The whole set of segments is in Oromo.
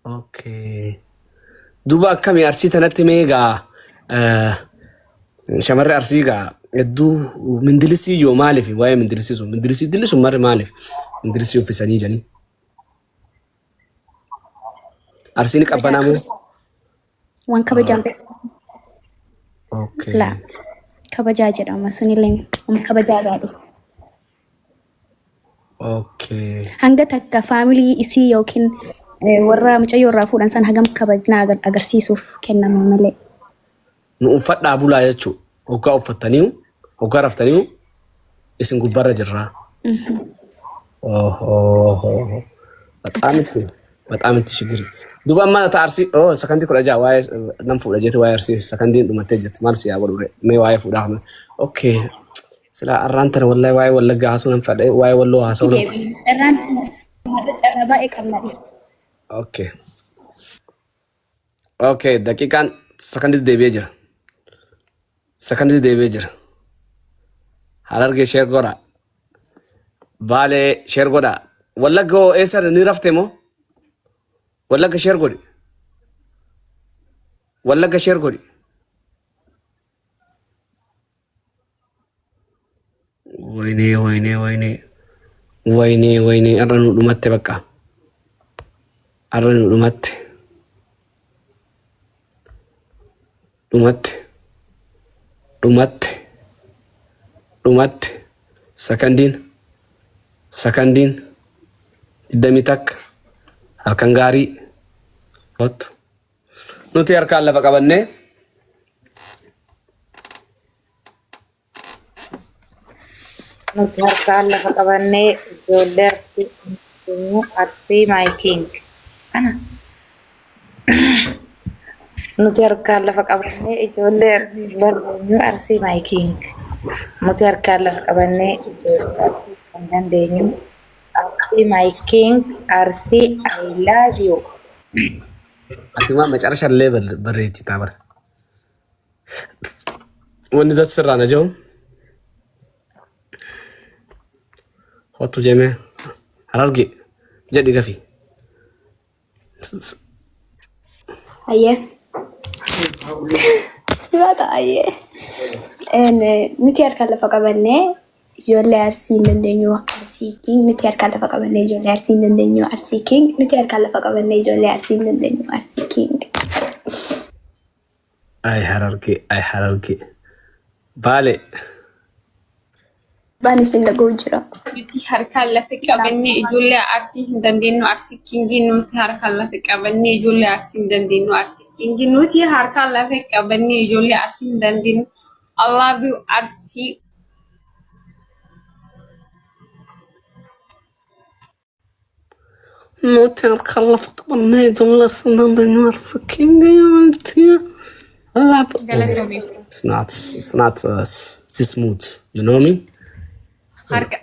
Okay. Duuba akkami Arsii tanatti mee egaa shamarri Arsii egaa hedduu mindilisii yoo maaliif waa'ee mindilisii sun mindilisii dilli sun marri maaliif mindilisii uffisanii jedhanii. Arsiin qabbanaa moo? Waan kabajaan beekamu. Okay. Laa kabajaa jedhama sunillee waan kabajaa irraa dhufu. Okay. Hanga takka faamilii isii yookiin warra mucayyoo irraa fuudhan san hagam kabajnaa agarsiisuuf kennama malee. Nu uffadhaa bulaa jechuudha. Hoggaa uffattaniiyu, hoggaa raftaniiyu isin gubbarra jirraa. Oho. Baxaam itti baxaam itti shigiri. Duuba amma ta arsii oh sakandii 16 waa'ee nan fuudha jeete waa'ee arsii sakandiin dhumattee jirti maal si yaa godhu ree mee waa'ee fuudhaa kana. Okay. Silaa arraan tana wallahi waa'ee wallaggaa haasuu nan fedhe waa'ee walloo haasa'uu nan fedhe. Carraan carraa baay'ee qabna dhis. Okay. Okay, daqiiqaan sakanditti deebi'ee jira. Sakanditti deebi'ee jira. Harargee sheer godhaa. Baalee sheer godhaa. Wallagga hoo eessa ni rafte moo? Wallagga sheer godhi. Wallagga sheer godhi. Waynee waynee waynee waynee waynee har'a nu dhumatte bakka. Har'a nu dhumatte. Dhumatte. Dhumatte. Dhumatte. Sakandiin. Sakandiin. 21. Halkan gaarii. Kottu. Nuti harkaan lafa qabannee Nuti harkaan lafa qabannee ijoollee Arsii dandeenyu Arsii my king. Kana. Nuti harkaan lafa qabannee ijoollee Arsii dandeenyu Arsii my king. Nuti harkaan lafa qabannee ijoollee Arsii kan dandeenyu Arsii my king Arsii I love you. Ati maa macarasha illee barreechitaa bara. Wanni das sirraa na jiru. Hottu jemee hararge jedhi gafi. Ayyee. Laata ayyee. Nuti harkaan lafa qabannee ijoollee Arsii hin dandeenyu Arsii King. Nuti harkaan lafa qabannee ijoollee Arsii hin dandeenyu Arsii King. Nuti harkaan lafa qabannee ijoollee Arsii hin dandeenyu Arsii King. Ay hararge ay hararge. Baale. Baan isin dhaga'u jira. Nuti harkaan lafa qabannee ijoollee Arsii hin dandeenyu Arsii Kingii nuti harkaan lafa qabannee ijoollee Arsii hin dandeenyu Arsii Kingii nuti harkaan lafa qabannee ijoollee Arsii hin dandeenyu I love you Arsii. Nuti harkaan lafa qabannee ijoollee Arsii hin dandeenyu Arsii Kingii nuti lafa. Galatoomi. It's not this smooth, you know me? Harka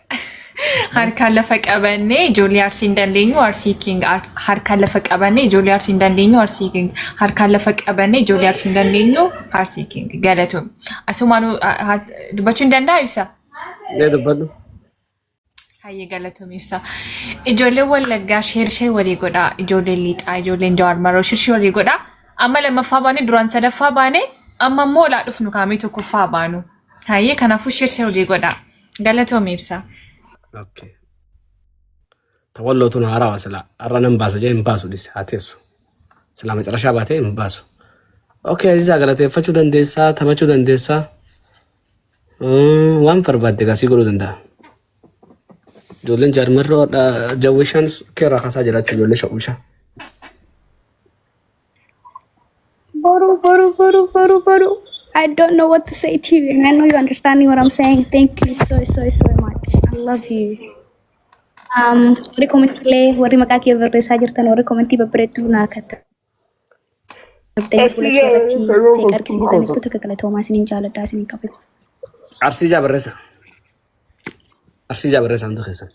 harkaan lafa qabannee ijoollee Arsii hin dandeenyu Arsii King. Harkaan lafa qabannee ijoollee Arsii hin dandeenyu Arsii King. Harkaan lafa qabannee ijoollee Arsii hin dandeenyu Arsii King. Galatoomi. Asumaanuu dubbachuu hin danda'a ibsa? Mee dubbadhu. Hayyee galatoomi ibsa. Ijoolleen Wallaggaa share share walii godhaa. Ijoolleen Lixaa, ijoolleen Jawaar Maroo share share walii godhaa. Amma lammaffaa baane duraan sadaffaa baane amma immoo olaa dhufnu kaamee tokkoffaa baanu. Hayyee kanaafuu share share walii godhaa. Galatoomi ibsa. Okay. Tawalloo tun haarawa sila har'a nan baasa jee hin baasu dhise haa teessu. Silaa macarashaa baatee hin baasu. Okay Azizaa galateeffachuu dandeessaa taphachuu dandeessaa. Waan barbaadde gasii godhuu danda'a. Ijoolleen jaarmarroo jawwishaan keerraa kaasaa jiraachuu ijoollee shawwishaa. Boru, boru, boru, boru, boru. I don't know what to say to you, and I know you understanding what I'm saying. Thank you so, so, so much. I love you. Warri koomentiilee warri maqaa kee barreessaa jirtan warri koomentii babbareedduu naa katabdanii fuula kee irratti seeqa argisiistan hedduu takka galatoomaa isiniin jaaladhaa isiniin kabaja. Arsii jaa barreessa. Arsii jaa barreessa hundi keessan.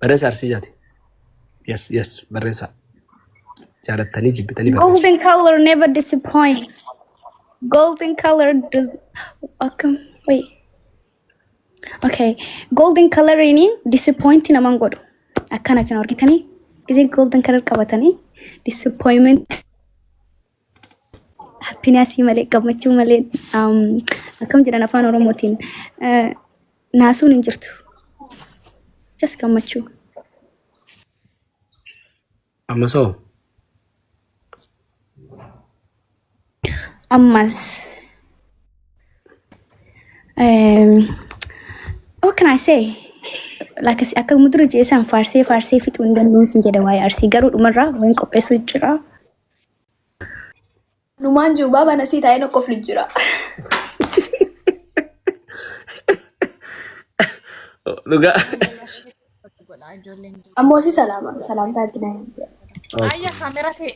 Barreessa arsii jaati. Yes barreessa. Jaalattanii jibbitanii barreessa. Golden color never disappoints. Golden color does. Akkam wait. Okay. Golden color ini disappoint naman godhu. Akkana kan argitanii gisee golden color qabatanii Disappointment, happiness malee, gammachuu malee, akkam jedhan afaan Oromootiin, naasuun hin jirtu. Just gammachuu. Ammasoo. Ammas. What can I say? Like akka mudura jeesaan faarsee faarsee fixuu hin danda'uun sin jedha waa'ee Arsii, garuu dhumarraa waan qopheessu jira. Numaan jiru baaba nasii taa'ee nokkoflu jira. Dhugaa. Ammoo si salaama salaamtaa itti na Ayya,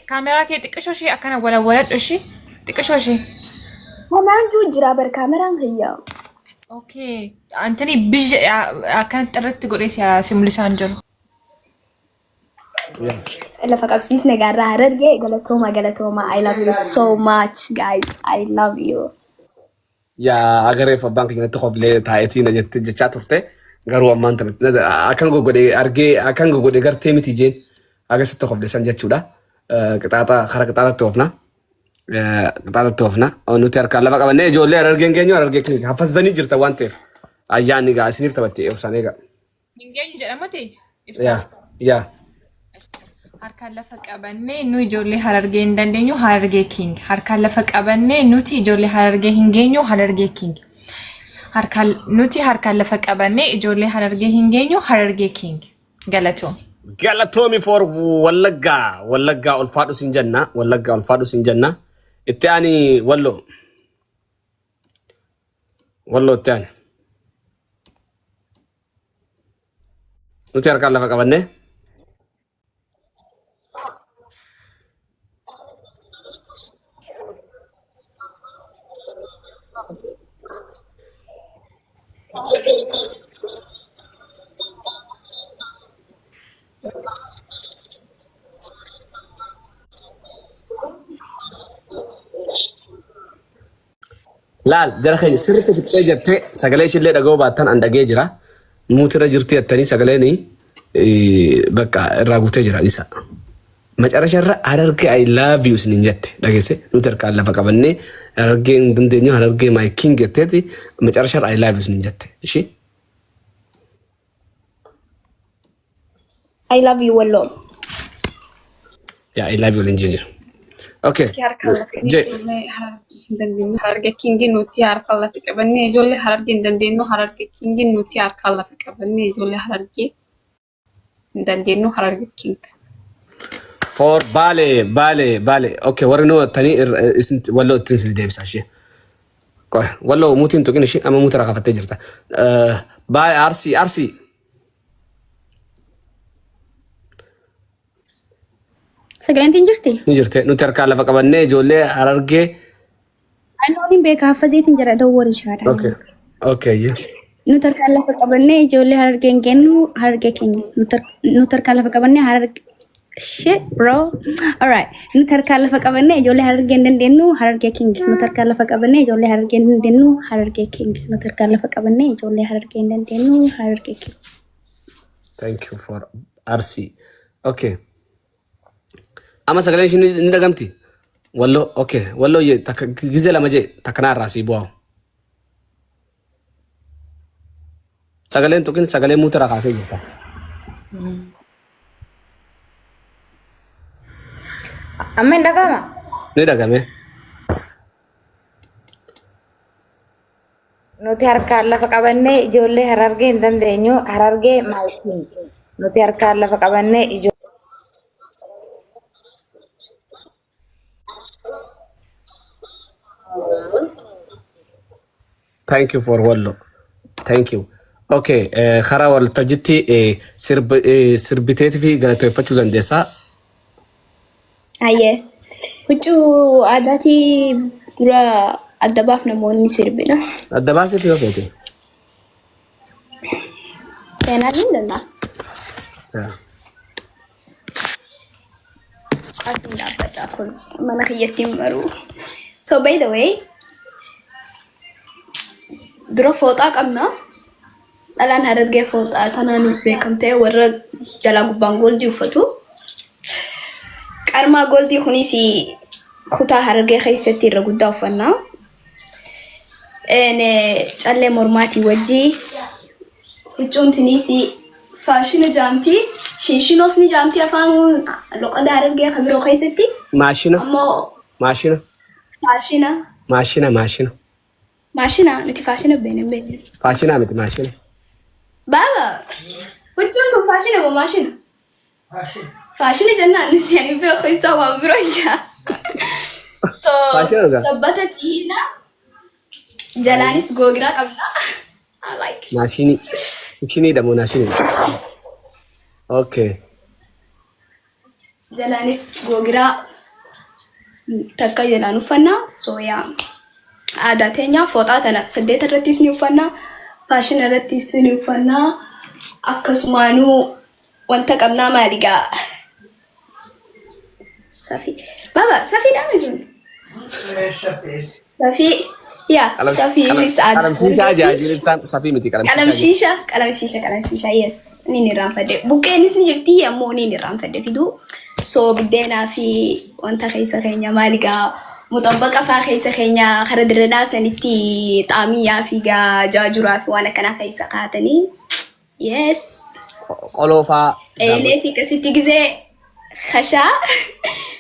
kaameraa kee xiqqishoo ishee akkana walawwaladhu, ishee xiqqishoo ishee. Kanaan jiru jira bar kaameraan kiyya. Okay. Antoni biyya akkana xirritti godhee si mul'isaa hin jiru. Lafa qabsiisne gaarraa Harargee, galatooma, galatooma. I love you so much, guys. I love you. Yaa, agareef abbaan keenya natti qoflee taa'eetii na jette jechaa turte, garuu ammaan tana akkan goggodhe argee, akkan goggodhe gartee miti jeen agasitti qofle san jechuudha. Qixaaxa kara qixaaxatti oofna. Qixaaxatti oofna. Nuti harkaan lafa qabannee ijoollee Harargeen geenyu Harargee keenya haffasdanii jirta waan ta'eef ayyaanni gaa isiniif taphatte ibsaan eega. Hin geenyu jedhamati Yaa ibsaa. Yaa. Harkaan lafa qabannee nu ijoollee Harargee hin dandeenyu, Harargee king. Harkaan lafa qabannee nuti ijoollee Harargee hin geenyu, Harargee king. Harkaan nuti harkaan lafa qabannee ijoollee Harargee hin geenyu, Harargee king. Galatoom. Galatoomi for Wallaggaa. Wallaggaa, ulfaadhu sin jenna. Wallaggaa, ulfaadhu sin jenna. Itti aani Walloo. Walloo itti aani. Nuti harkaan lafa qabannee. Laal, jara keenya sirriitti fixxee jettee sagalee ishillee dhaga'uu baattan an dhagee jira. Muutirra jirti jettanii sagaleen bakka irraa guutee jira isa. Macarasha irra "Harargee, I love you" isiniin jette dhageesse. Nuti harkaan lafa qabannee Harargee hin dandeenyu, Harargee my king jetteeti macarasha irra "I love you" isiniin jette. Ishii. I love you, Walloo. Yaa, "I love you" waliin jiru. Okay. Harkaan lafa Je. ijoollee Harargee hin dandeenyu. Harargee king nuti harkaan lafa qabannee ijoollee Harargee hin dandeenyu. Harargee king nuti harkaan lafa qabannee ijoollee Harargee hin dandeenyu. Harargee king. For Baale, Baale, Baale. Okay, warri nu wattanii isin Walloo ittiin isin deebisa ishee. Qoy, Walloo muutiin tuqin ishee amma muutara kafattee jirta. Baale, Arsii, Arsii. Sagaleen jirti? Ni jirte. Nuti harkaan lafa qabannee ijoollee Harargee. Annoon hin beeka, haffazeetiin jira, don't worry, shaadha. Okay. Okay. Yeah. Nuti harkaan lafa qabannee ijoollee Harargee hin kennu, Harargee keenya. Nuti harkaan lafa qabannee Harargee. Shit, bro. Alright. Nuti harkaan lafa qabannee ijoollee Harargee hin dandeenyu, Harargee king. Nuti harkaan lafa qabannee ijoollee Harargee hin dandeenyu, Harargee king. Nuti harkaan lafa qabannee ijoollee Harargee hin dandeenyu, Harargee king. Thank you for Arsii. Okay. Amma sagaleen ishii ni dhagamti. Walloo, okay. Walloo takka gizee lama jee takka naarraa sii bu'aawu. Sagaleen tuqin, sagalee muutara kaasee jirta. Amma hin dhaga'ama? Ni dhagame. Nuti harkaan lafa qabannee ijoollee Harargee hin dandeenyu. Harargee my king. Nuti harkaan lafa qabannee ijoollee. Thank you for Wallo. Thank you. Okay, karaa waltajjitti sirbiteetii fi galateeffachuu dandeessaa. Ayyee. Huccuu aadaatii dura adda baaf namoonni sirbina. Adda baasee yoo feete. Seenaan ni danda'a. Yeah. Asiin dhaabbadha kun mana kiyyatti hin maru. So by the way, dura fooxaa qabna. Dhalaan Harargee fooxaa tanaan beekamtee warra jalaa gubbaan gold uffatu. Qarmaa goldii kunis kutaa Harargee keessatti irra guddaa uffannaa. Callee mormaatii wajjii huccuun tunis faashina jaamtii, shinshinoos ni jaamtii afaan loqoda Harargee kan biroo keessatti. Maashina. Ammoo Maashina. Faashina. Maashina, maashina. Maashina nuti faashina beekna hin beeknu. Faashinaa miti, maashina. Baaba, huccuun tun faashina moo maashina? Faashina jennaan nuti ani beeku isaa waan biroo jaa. So Faashina dhugaa. Sabbata xiina jalaanis googiraa qabna. I like. Maashinii. Maashiniidha moo naashiniidha? Okay. Jalaanis googiraa takka jalaan uffannaa. So yaa, aadaa teenya fooxaa tana saddeet irrattis ni uffannaa, faashina irrattis ni uffannaa. Akkasumaanuu wanta qabnaa maali gaa? Safii. Baba, safiidhaa miti sun? Safii. Yaa, safiinis aadaa. Qalamshiishaa jaajil ibsaan safii miti, qalamshiishaa. Qalamshiisha, qalamshiisha, qalamshiisha, yes. Ni irraanfadhe. Buqqeenis ni jirti, ammoo ni irraanfadhe fiduu. So biddeenaa fi wanta keessa keenya maali gaa, muxabbaqa faa keessa keenya kara dirreedhaa sanitti xaamiyyaa fi gaa jaajuraa fi waan akkanaa keessa kaatanii. Yes. Qoloo faa. Eelee fi akkasitti gizee hashaa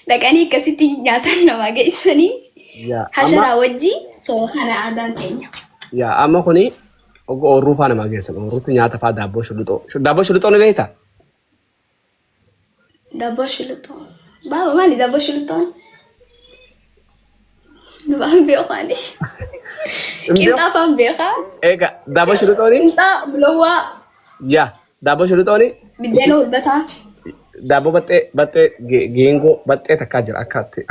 dhaqanii akkasitti nyaatan namaa geessanii. Yaa, amma Hasharaa wajji, so kana aadaan teenya. Yaa, amma kuni ogo oorruu faa namaa geessan. Oorruutti nyaata faa, daabboo shuluxoo. Daabboo shuluxoo ni beektaa? Daabboo shuluxoo. Baaba, maali daabboo shuluxoon? Waan beeku ani. Qinxaa faan beekaa. Egaa daabboo shuluxooni? Qinxaa bulowwaa. Yaa, daabboo shuluxooni. Biddeena hulbataa. Daabboo baxxee baxxee geengoo baxxee takkaa jira,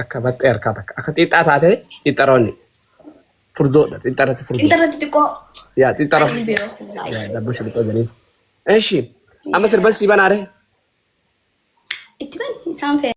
akka baxxee harkaa takka akka xiixxaa taate, xiixxaroonni furdoodha, xiixxarratti furdoo. Qinxaa irratti xiqqoo. Yaa, xiixxara. Ani beeku. Yaa, daabboo shuluxoo jedhanii. Eshi, amma sirban sii banaare. Itti bani isaan fe'e.